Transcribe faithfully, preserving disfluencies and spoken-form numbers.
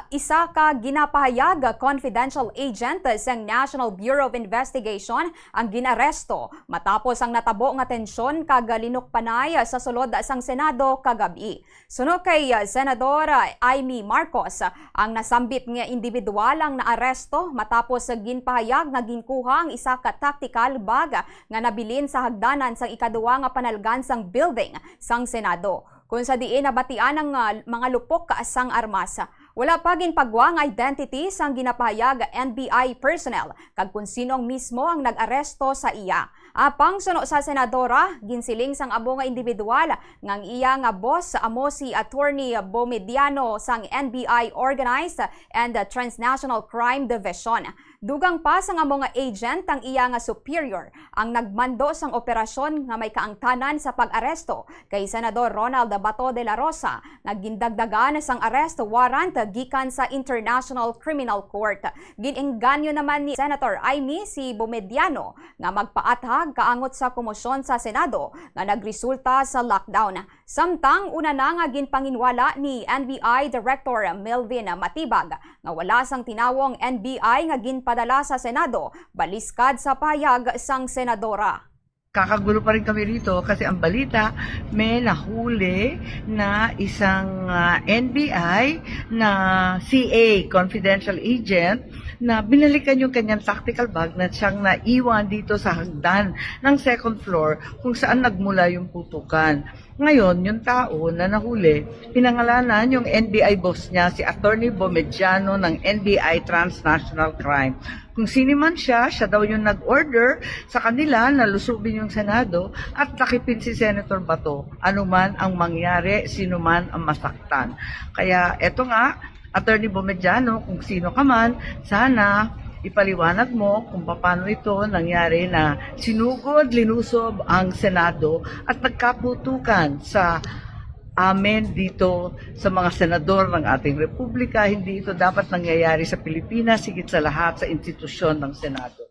Isa ka ginapahayag nga confidential agent sang National Bureau of Investigation ang ginaresto matapos ang natabo nga tensyon kag linukpanay sa sulod sang Senado kagab-i. Suno kay, uh, Senador, uh, Imee Marcos, ang nasambit nga individual ang naaresto matapos ginpahayag nga ginkuha ang isa ka tactical bag nga nabilin sa hagdanan sang ikaduha nga panalgan sang building sang Senado, kung sa diin nabatian ang, uh, mga lupok sang armas. Wala pa ginpagwa ang identity sang ginapahayag nga N B I personnel kag kon sino ang mismo ang nag-aresto sa iya. Apang suno sa senadora, ginsiling sang amo nga individual nga ang iya nga boss amo si Attorney Bomediano sang N B I Organized and Transnational Crime Division. Dugang pa sang amo nga agent ang iya nga superior ang nagmando sang operasyon nga may kaangtanan sa pag-aresto kay Senador Ronald Bato de la Rosa nga gindagdagan sang arrest warrant gikan sa International Criminal Court. Gin-engganyo naman ni Senator Imee si Bomediano nga magpaathag kaangot sa komosyon sa Senado nga nagresulta sa lockdown. Samtang una na nga ginpanginwala ni N B I Director Melvin Matibag nga wala sang tinawong N B I nga ginpadala sa Senado baliskad sa pahayag sang senadora. Kakagulo pa rin kami rito kasi ang balita, may nahuli na isang, ah, N B I na C A, confidential agent, na binalikan yung kanyang tactical bag na siyang naiwan dito sa hagdan ng second floor kung saan nagmula yung putukan. Ngayon, yung tao na nahuli, pinangalanan yung N B I boss niya, si Attorney Bomediano ng N B I Transnational Crime. Kung sino man siya, siya daw yung nag-order sa kanila na lusubin yung Senado at lakipin si Senator Bato. Ano man ang mangyari, sino man ang masaktan. Kaya eto nga, Attorney Bomediano, kung sino ka man, sana ipaliwanag mo kung paano ito nangyari na sinugod, linusob ang Senado at nagkaputukan sa amin dito sa mga senador ng ating republika. Hindi ito dapat nangyayari sa Pilipinas, higit sa lahat sa institusyon ng Senado.